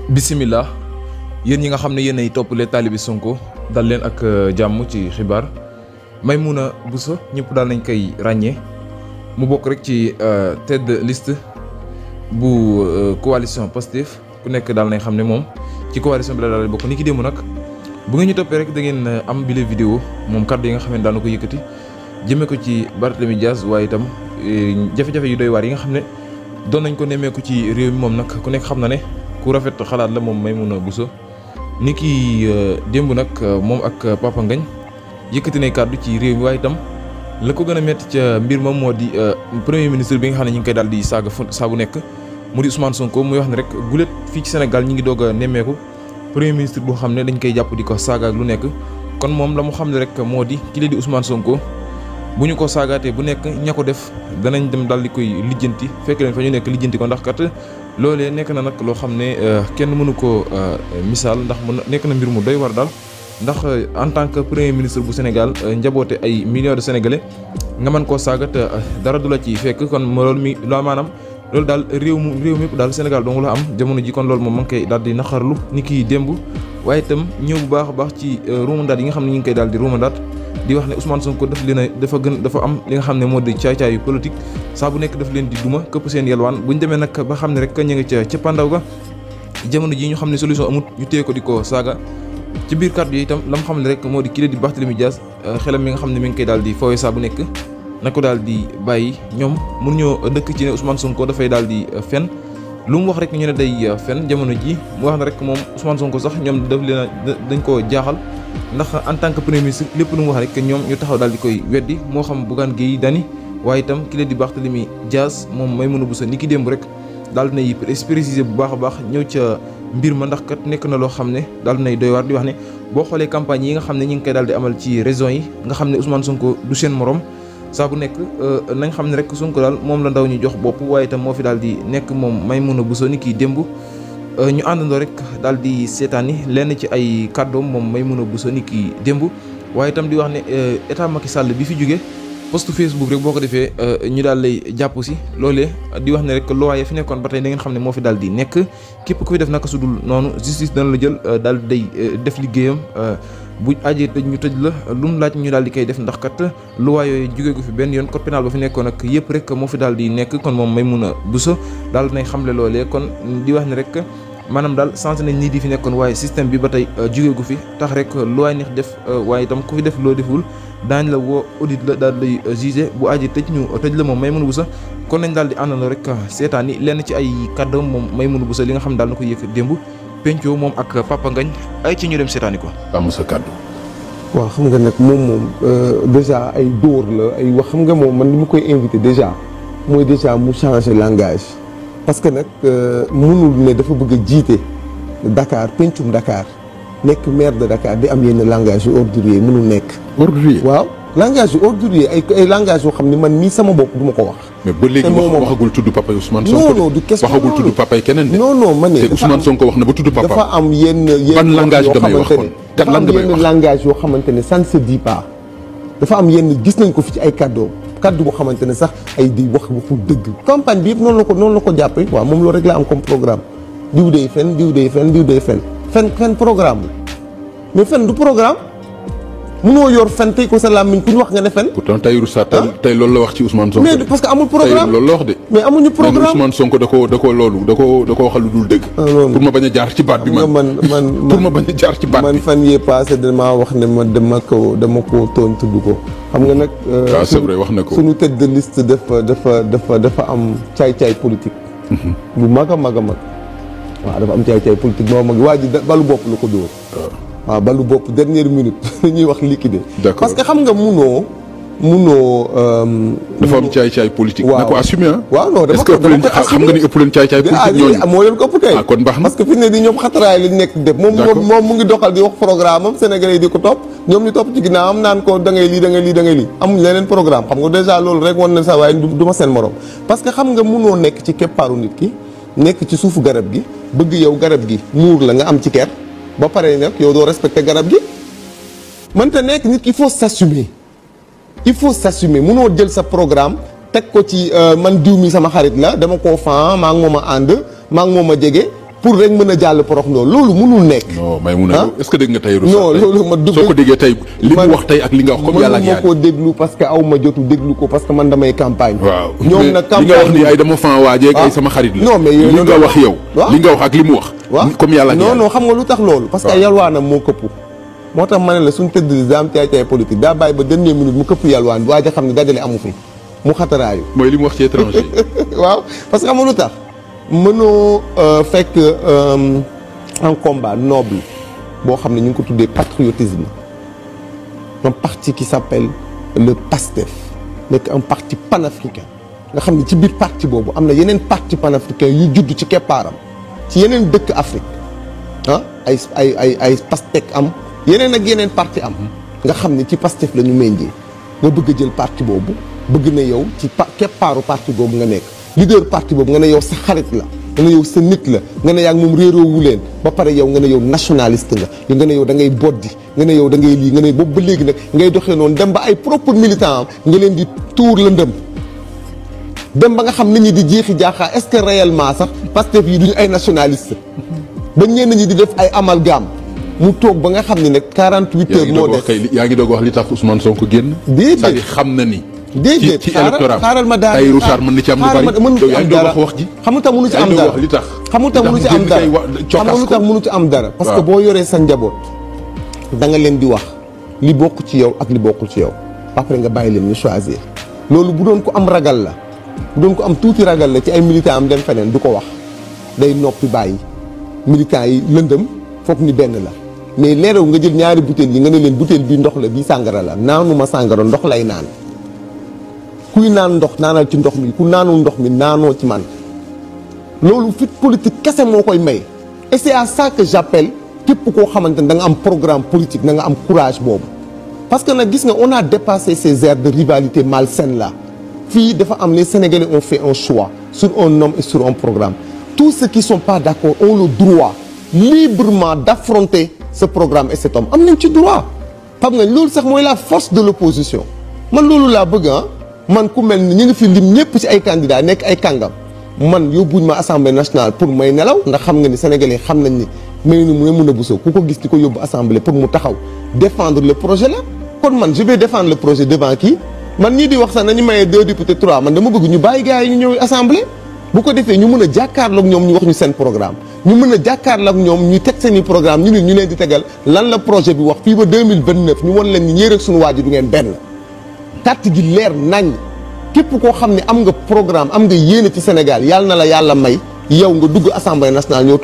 Bismillah yéen ñi nga xam ne yéen ay toppale taalibi Sonko dal leen ak jàmm ci xibaar Maimouna Bousso ñëpp daal nañ koy ràññee mu bokk rek ci tête de liste bu coalition Pastef ku nekk daal nañ xam ne moom ci coalition bi la daal bokk ni ki démb nag bu ngeen ñu toppee rek da ngeen am bile vidéo moom kàddu yi nga xam ne daana ko yëkkati jëmee ko ci Barthélémy Dias waaye itam jafe-jafe yu doy waar yi nga xam ne doon nañ ko nemmeeku ci réew mi moom nag ku nekk xam na ne ku rafet xalaat la moom Maimouna Bousso ni ki démb nag moom ak Papa Ngagne yëkkati nay kàddu ci réew mi waaye itam la ko gën a métti ca mbir ma moo di premier ministre bi nga xam ne ñu ngi koy daal di saaga saa bu nekk mu di Ousmane Sonko muy wax ne rek gulet fii ci Sénégal ñi ngi doog a nemmeeku premier ministre boo xam ne dañ koy jàpp di ko saaga ak lu nekk kon moom la mu xam ne rek moo di ki la di Ousmane Sonko bu ñu ko saagaatee bu nekk ña ko def danañ dem daal di koy lijjanti fekk leen fa ñu nekk lijjanti ko ndax kat loolee nekk na nag loo xam ne kenn mënu koo misaal ndax nekk na mbir mu doy war daal ndax en tant que premier ministre bu Sénégal njaboote ay millions de sénégalais nga mën koo saaga te dara du la ci fekk kon loolu mi la maanaam loolu daal réew mépp daal Sénégal dong la am jamono ji kon loolu moom ma ngi koy daal di naqarlu ni kii démb waaye itam ñëw bu baax a baax ci ruumandaat yi nga xam ne ñu ngi koy daal di ruumandaat di wax ne Ousmane Sonko dafa am li nga xam ne moo di caay-caayu politique saa bu nekk daf leen di duma këpp seen yelwaan bu ñu demee nag ba xam ne rek ñu ngi ca pandaw ga jamono ji ñu xam ne solution amut ñu téye ko di ko saaga ci biir kàddu yi itam la mu xam ne rek moo di kii di Barthélémy Dias xelam mi nga xam ne mi ngi koy daal di foowe saa bu nekk na ko daal di bàyyi ñoom mënuñoo dëkk ci ne Ousmane Sonko dafay daal di fen lu mu wax rek ñu ne day fen jamono ji mu wax na rek moom Ousmane Sonko sax ñoom daf leen dañ koo jaaxal ndax en tant que premier ministre lépp lu mu wax rek ñoom ñu taxaw daal di koy weddi moo xam Bougane Gueye Dany waaye itam ki la di Barthélémy Dias moom Maimouna Bousso ni ki démb rek daal dinay préciser bu baax a baax ñëw ca mbir ma ndax kat nekk na loo xam ne daal dinay doy waar di wax ne boo xoolee campagne yi nga xam ne ñi ngi koy daal di amal ci régions yi nga xam ne Ousmane Sonko du seen morom saa bu nekk nañ xam ne rek Sonko daal moom la ndaw ñu jox bopp waaye itam moo fi daal di nekk moom Maimouna Bousso ni ki démb ñu àndandoo rek daal di seetaani lenn ci ay kàddoom moom Maimouna Bousso ni ki démb waaye itam di wax ne état Macky Sall bi fi jóge post Facebook rek boo ko defee ñu daal lay jàpp si loolee di wax ne rek loi ya fi nekkoon ba tey da ngeen xam ne moo fi daal di nekk képp ku fi def naka sudul noonu justice dana la jël daal day def liggéeyam bu ajee tëj ñu tëj la lu mu laaj ñu daal di koy def ndax kat loi yooyu jógee ko fi benn yoon code pénal ba fi nekkoon ak yëpp rek moo fi daal di nekk kon moom Maimouna Bousso daal nay xamle loolee kon di wax ne rek maanaam daal changé nañ nii di fi nekkoon waaye système bi ba tey jógee gu fi tax rek loo neex def waaye itam ku fi def loo deful daañ la woo audit la daal lay jugé bu aji tëj ñu tëj la moom Maimouna Bousso kon nañ daal di àndandoo rek seetaan yi lenn ci ay kàddoom moom Maimouna Bousso li nga xam ne daal na ko yëkk démb penco moom ak Papa Ngagne ay ci ñu dem seetaani ko am sa kàddu. waaw xam nga nag moom déjà ay dóor la ay wax xam nga moom man li ma koy invité déjà mooy déjà mu changer langage parce que nag mënul ne dafa bëgg a jiite Dakar pencum Dakar nekk maire de Dakar di am yenn langage yu ordurier mënul nekk. ordurier waaw langage yu ordurier ay langage yoo xam ne man mii sama bopp du ma ko wax. mais ba léegi waxagul tudd papa Ousmane Sonko. non non du question waxagul tudd papa yi keneen de. non non man ne te Ousmane Sonko wax na ba tudd papa. dafa am yenn ban langage damay wax kon kat lan damay wax langage yoo xamante ne ça ne se dit pas. dafa am yenn gis nañ ko fi ci ay kàddoom kaddu boo xamante ne sax ay di wax waxul dëgg campagne bi yëpp noonu la ko jàppee waaw moom loolu rek la am comme programme diw day fen diw day fen diw day fen fen programme la mais fen du programme mënoo yor fen tey ko sa làmmiñ ku ñu wax nga ne fen. pourtant Tahirou Sarr tey loolu la wax ci Ousmane Sonko. mais parce que amul programme loolu la wax de. mais amuñu programme Ousmane Sonko da ko waxal lu dul dëgg. pour ma bañ a jaar ci baat bi man pour ma bañ a jaar ci baat bi. man fan yee passé damaa wax ne ma dama ko tooñ tudd ko. xam nga nag. waaw c'est vrai wax na ko suñu tête de liste dafa am caay-caay politique. bu mag a mag a mag. waaw dafa am caay-caay politique moo mag waa ji balu bopp la ko dóor. waaw balu bopp dernière minute ñuy wax liquidé. d'accord parce que xam nga munoo. dafa am caay-caay politique. waaw na ko assumer ah. waaw non dama ko xam nga ni ëpp leen caay-caay politique ñooñu. moo leen ko ëpp kay. kon baax na parce que fi ne di ñoom xataraay lañ nekk def. moom mu ngi doxal di wax programme am Sénégalais yi di ko topp ñoom ñu topp ci ginnaawam naan ko da ngay lii da ngay lii da ngay lii amuñ leneen programme xam nga déjà loolu rek wan na sa waaye du ma seen morom. parce que xam nga munoo nekk ci keppaaru nit ki nekk ci suufu garab gi bëgg yow garab gi muur la nga am ci ker ba pare nag yow doo respecté garab gi mënta nekk nit ki il faut s'assumer mënoo jël sa programme teg ko ci man diw mi sama xarit la dama koo fan maa ngi moom a ànd maa ngi moom a jege pour rek mën a jàll porox noonu loolu mënul nekk. non Maïmouna est-ce que dégg nga tey. non loolu ma dugg soo ko déggee tey li mu wax tey ak li nga wax comme yàlla ak yàlla. mënuma koo déglu parce que aw ma jotu déglu ko parce que man damay campagne. waaw ñoom nag campagne li nga wax ni ay dama fan waajee ak ay sama xarit la. non mais li nga wax yow. li nga wax ak li mu wax. waaw comme yàlla ak yàlla. non xam nga lu tax loolu. parce que yalwaanam moo këpp. moo tax ma ne la suñ tëdd daam caay politique daa bàyyi ba dernière minute mu këpp yalwaan bi waaj a xam ne dajale amu fi mu xataraayu. mooy li mu wax ci étranger. waaw parce que xam nga lu tax mënoo fekk un combat noble boo xam ne ñu ngi ko tuddee patriotisme un parti qui s'appelle le PASTEF nekk un parti panafricain nga xam ne ci biir parti boobu am na yeneen parti panafricain yu judd ci keppaaram ci yeneen dëkk Afrique ah ay PASTEC am yeneen ak yeneen parti am nga xam ne ci PASTEF la ñu méngee nga bëgg a jël parti boobu bëgg na yow ci keppaaru parti boobu nga nekk leader parti boobu nga ne yow sa xarit la nga ne yow sa nit la nga ne yaa ngi moom réeroowu leen ba pare yow nga ne yow nationaliste nga ne yow da ngay boddi nga ne yow da ngay lii nga ne boobu ba léegi nag ngay doxee noonu dem ba ay propre militant am nga leen di tuur la ndëm dem ba nga xam nit ñi di jeexi jaaxaa est-ce que réellement sax Pastef yi duñu ay nationaliste ba ñenn ñi di def ay amalgame mu toog ba nga xam ne nag 48 heures moo def yaa ngi doog wax li tax Ousmane Sonko génn. déedéet c'est-à-dire xam na ni. déedéet ci électorat xaaral ma daal Tahirou Sarr mën na ci am lu bari mënu ci am dara wax ji. xamu tax mënu ci am dara li tax xamu tax mënu ci am dara xamu tax mënu ci am dara parce que boo yoree sa njaboot da nga leen di wax li bokk ci yow ak li bokkul ci yow après nga bàyyi leen ñu choisir loolu bu doon ko am ragal la bu doon ko am tuuti ragal la ci ay militants am dem feneen du ko wax day noppi bàyyi militants yi lëndëm foog ni benn la mais leeraw nga jël ñaari butéel yi nga ne leen butéel bii ndox la bii sàngara la naanuma sàngara ndox lay naan kuy naan ndox naanal ci ndox mi ku naanul ndox mi naanoo ci man loolu fit politique kese moo koy may et c'est à ça que j'appelle képp koo xamante ne da nga am programme politique na nga am courage boobu parce que nag gis nga on a dépassé ces aires de rivalité malsaine là fii dafa am les Sénégalais ont fait un choix sur un homme et sur un programme tous ceux qui sont pas d'accord ont le droit librement d'affronter ce programme et cet homme am nañ ci droit xam nga loolu sax mooy la force de l'opposition man loolu laa bëgg man ku mel ni ñu ngi fi lim ñëpp ci ay candidats nekk ay kàngam man yóbbuñ ma assemblée nationale pour may nelaw ndax xam nga ni sénégalais xam nañ ni may ni mu ne mun a busoo ku ko gis di ko yóbbu assemblée pour mu taxaw défendre le projet là kon man je vais défendre le projet devant qui man ñii di wax sax nañu mayee 2 députés 3 man dama bëgg ñu bàyyi gars yi ñu ñëw assemblée bu ko defee ñu mën a jàkkaarloog ñoom ñu wax ñu seen programme ñu mën a jàkkaarloog ñoom ñu teg seen i programme ñu leen di tegal lan la projet bi wax fii ba 2029 ñu won leen ni ñëw rek suñu waa ji du ngeen benn carte gi leer nañ képp koo xam ne am nga programme am nga yéene ci Sénégal yàlla na la yàlla may yow nga dugg assemblée nationale ñëw toog